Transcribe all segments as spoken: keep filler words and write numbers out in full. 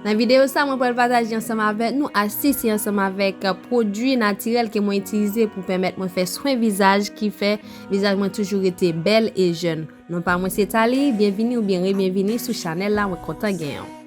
Nan videyo sa, mwen pral pataje ansanm avèk nou astis e ansanm avèk pwodui natirèl ke mwen itilize pou pèmèt mwen fè swen vizaj ki fè vizaj mwen toujou rete bèl e jèn. Non pa mwen se Thalie, byenvini oubyen rebyenvini sou chanèl la, mwen kontan genyen w.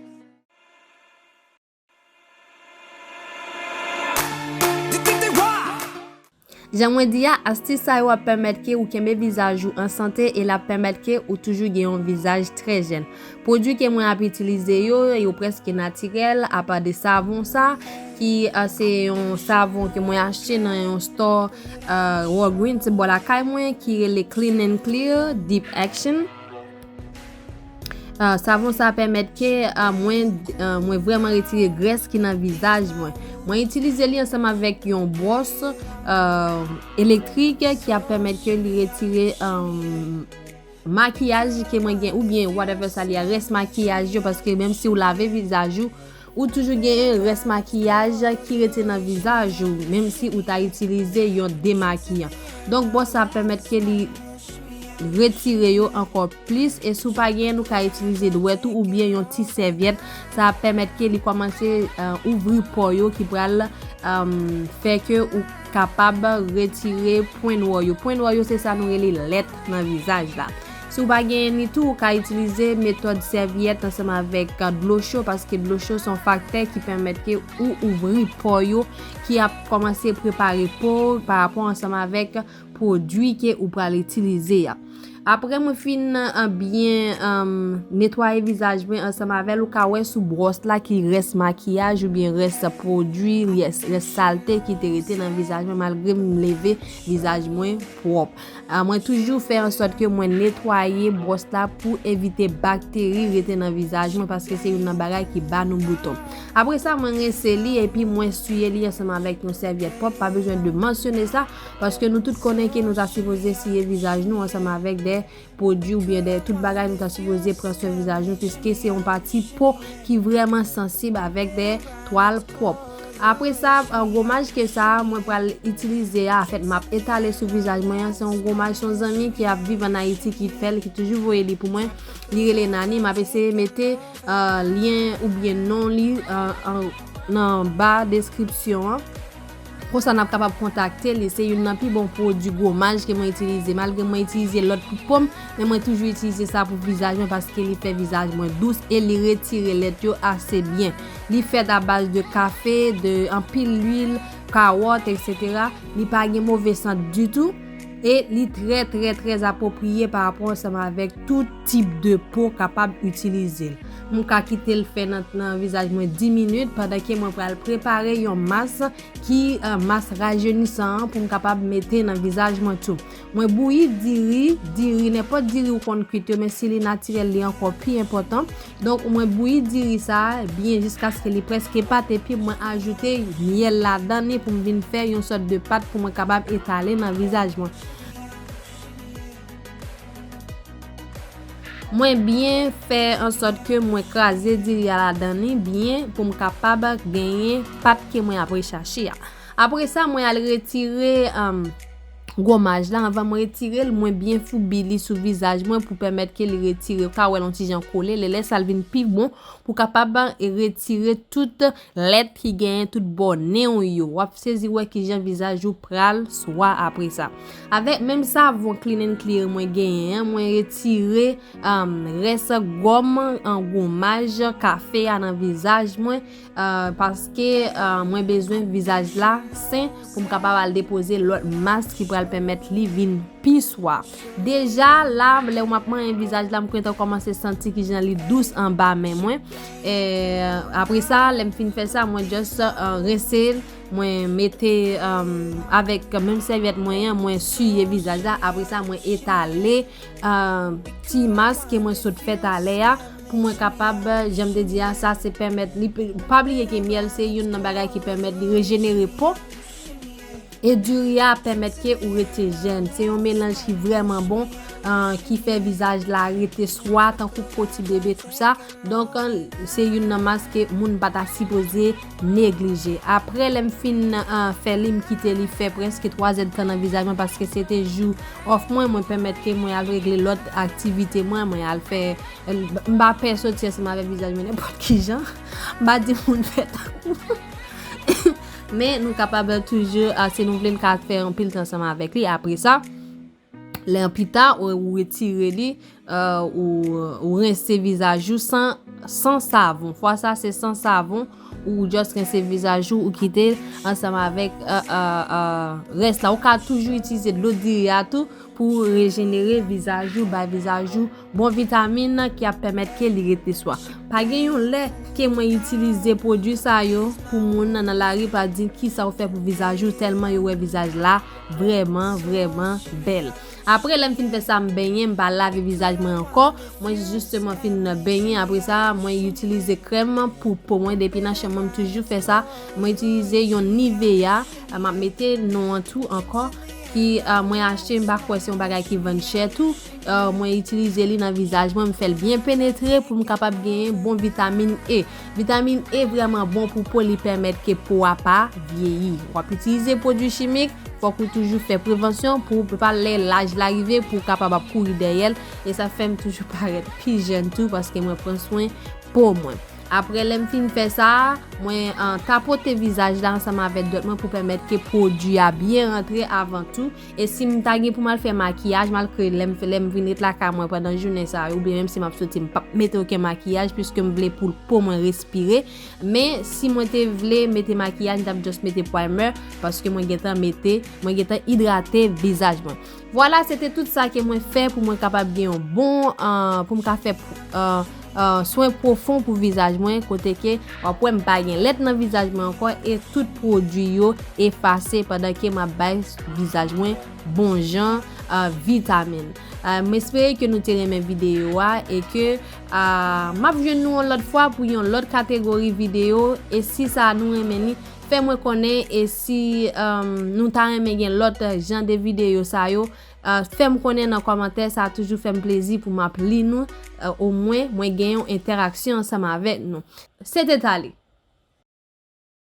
Jan mwen di a, astis sa yo ap pèmèt ke ou kenbe vizaj ou an sante e l ap pèmèt ke ou toujou gen yon vizaj trè jèn. Pwodui ke mwen ap itilize yo, yo prèske natirèl, apa de savon sa, ki, ah, se yon savon ke mwen achte nan yon store, ah, Walgreens, se bò lakay mwen, ki rele Clean and Clear Deep Action. Ah, savon sa pèmèt ke, ah, mwen, ah, mwen vrèman retire grès ki nan vizaj mwen. Mwen itilize li ansanm avèk yon bwòs, ah, elektrik ki ap pèmèt ke li retire, ah, makiyaj ke mwen gen, oubyen whatever sa li a, rès makiyaj yo, paske menm si w lave vizaj ou, ou toujou genyen rès makiyaj ki rete nan vizaj ou, menm si ou ta itilize yon demakiyan. Donk, bwòs sa ap pèmèt ke li retire yo ankò plis, e si w pa genyen, nou ka itilize dwèt ou oubyen yon ti sèvyèt. Sa ap pèmèt ke li kòmanse, eh, ouvri pò yo ki pral, eh, fè ke ou kapab retire pwen nwè yo. Pwen nwè yo, se sa nou rele lèt nan vizaj la. Si w pa genyen ni tou, ou ka itilize metòd sèvyèt ansanm avèk, eh, dlo cho, paske dlo cho se yon faktè ki pèmèt ke ou ouvri pò yo, ki ap kòmanse prepare po w pa rapò ansanm avèk pwodui ke ou pral itilize a. Apre mwen fin, eh, byen, eh, netwaye vizaj mwen ansanm avè l, ou ka wè sou bwòs la ki rès makiyaj oubyen rès pwodui, rès, rès salte ki te rete nan vizaj mwen, malgre m leve, vizaj mwen pwòp. Ah, mwen toujou fè an sòt ke mwen netwaye bwòs la pou evite bakteri rete nan vizaj mwen, paske se youn nan bagay ki ba nou bouton. Apre sa, mwen rense li epi mwen siye li ansanm avèk yon sèvyèt pwòp. Pa bezwen de mansyone sa, paske nou tout konnen ke nou ta sipoze siye vizaj nou ansanm avèk de pwodui oubyen de tout bagay nou ta sipoze pran swen vizaj nou, piske se yon pati po ki vrèman sansib avèk de twal pwòp. Apre sa, eh, gomaj ke sa, mwen pral itilize a, anfèt, m ap etale sou vizaj mwen an. Se yon gomaj, se yon zanmi ki ap viv ann Ayiti ki fè l, ki toujou voye li pou mwen. Li rele Nani, m ap eseye mete, eh, lyen oubyen non li, eh, an, nan ba deskripsyon an. Konsa n ap kapab kontakte li. Se youn nan pi bon pwodui gomaj ke mwen itilize. Malgre mwen itilize lòt pou po m, men mwen toujou itilize sa pou vizaj mwen paske li fè vizaj mwen dous e li retire lèt yo ase byen. Li fèt a baz de kafe, de anpil lwil, kawòt, etsetera. Li pa gen move sant ditou e li trè, trè, trè apwopriye pa rapò ansanm avèk tout tip de po kapab itilize l. M ka kite l fè nan, nan vizaj mwen dis minit pandan ke mwen pral prepare yon mas ki, eh, mas rajenisan an pou m kapab mete nan vizaj mwen tou. Mwen bouyi diri, diri, nenpòt diri ou konn kwit yo, men si li natirèl, li ankò pi enpòtan. Donk, mwen bouyi diri sa a byen jiskaske li prèske pat, epi mwen ajoute myèl ladan li pou m vin fè yon sòt de pat pou mwen kapab etale nan vizaj mwen. Mwen byen fè an sòt ke mwen kraze diri a ladan li byen pou m kapab genyen pat ke mwen ap rechache a. Apre sa, mwen al retire, um, gomaj la. Anvan mwen retire l, mwen byen foubi li sou vizaj mwen pou pèmèt ke li retire. Ou ka wè l yon ti jan kole. Lè, lè sa l vin pi bon pou kapab retire tout lèt ki genyen tout bò nen w yo. W ap sezi wè kijan vizaj ou pral swa apre sa. Avèk menm savon Clean and Clear mwen genyen an, mwen retire, um, rès gòm an gomaj kafe a nan vizaj mwen, uh, paske, uh, mwen bezwen vizaj la sen pou m kapab al depoze lòt mas ki pral pèmèt li vin pi swa. Deja, la, lè m ap manyen vizaj la, m gentan kòmanse santi kijan li dous anba men mwen. E, apre sa, lè m fin fè sa, mwen just, uh, rense l, mwen mete, um, avèk menm sèvyèt mwen an, mwen siye vizaj la. Apre sa, mwen etale, uh, ti mas ke mwen sot fè talè a pou mwen kapab, jan m te di a, sa se pèmèt li, pa bliye ke myèl se youn nan bagay ki pèmèt li rejenere po. E diri a pèmèt ke ou rete jèn. Se yon melanj ki vrèman bon, ki fè vizaj la rete swa tankou po ti bebe tou sa. Donk, se youn nan mask ke moun pa ta sipoze neglije. Apre lè m fin fè li, m kite li fè prèske twa zèdtan nan vizaj mwen, paske se te jou off mwen, mwen pèmèt ke mwen al regle lòt aktivite mwen, mwen al fè, m pa pè soti ansanm avèk vizaj mwen nenpòt ki jan. M pa di moun fè tankou. Men nou kapab toujou, se nou vle, n ka fè anpil tan ansanm avèk li. Apre sa, lè an pita, ou, ou retire li, ou, ou rense vizaj ou san, san savon. Fwa sa, se san savon, ou just rense vizaj ou, ou kite l ansanm avèk rès la. Ou ka toujou itilize dlo diri a tou pou rejenere vizaj ou, bay vizaj ou bon vitamin ki ap pèmèt ke li rete swa. Pa gen yon lè ke mwen itilize pwodui sa yo pou moun nan lari pa di kisa ou fè pou vizaj ou, tèlman yo wè vizaj la vrèman, vrèman bèl. Apre lè m fin fè sa, m benyen, m pa lave vizaj mwen ankò. Mwen jisteman fin benyen, apre sa, mwen itilize krèm pou po mwen. Depi nan chanm mwen, m toujou fè sa. Mwen itilize yon Nivea, m ap mete non an tou ankò, ki mwen achte, m pa kwè se yon bagay ki vann chè tou. Mwen itilize li nan vizaj mwen, m fè l byen penetre pou m kapab genyen bon vitamin E. Vitamin E vrèman bon pou po, li pèmèt ke po a pa vyeyi. W ap itilize pwodui chimik, fòk ou toujou fè prevansyon pou pa lè laj la rive pou w kapab ap kouri dèyè l. E sa fè m toujou parèt pi jèn tou paske mwen pran swen po mwen. Apre lè m fin fè sa, mwen tapote vizaj la ansanm avèk dwèt mwen pou pèmèt ke pwodui a byen rantre avan tou. E si m ta gen pou m al fè makiyaj, malgre lè m, lè m vin ret lakay mwen pandan jounen sa yo, oubyen menm si m ap soti, m p ap mete okenn makiyaj, piske m vle pou po mwen respire. Men si mwen te vle mete makiyaj, m t ap just mete primer, paske mwen gentan mete, mwen gentan idrate vizaj mwen. Vwala, se te tout sa ke mwen fè pou mwen kapab gen yon bon, pou m ka fè swen pwofon pou vizaj mwen, kote ke w ap wè m pa gen lèt nan vizaj mwen ankò e tout pwodui yo efase pandan ke m ap bay vizaj mwen bon jan vitamin. M espere ke nou te renmen videyo a e ke m ap jwenn nou yon lòt fwa pou yon lòt kategori videyo. E si sa nou renmen li, fè mwen konnen. E si nou ta renmen gen lòt jan de videyo sa yo, fè m konnen nan kòmantè, sa toujou fè m plezi pou m ap li nou. Omwen mwen gen yon entèraksyon ansanm avèk nou. Se te Tali.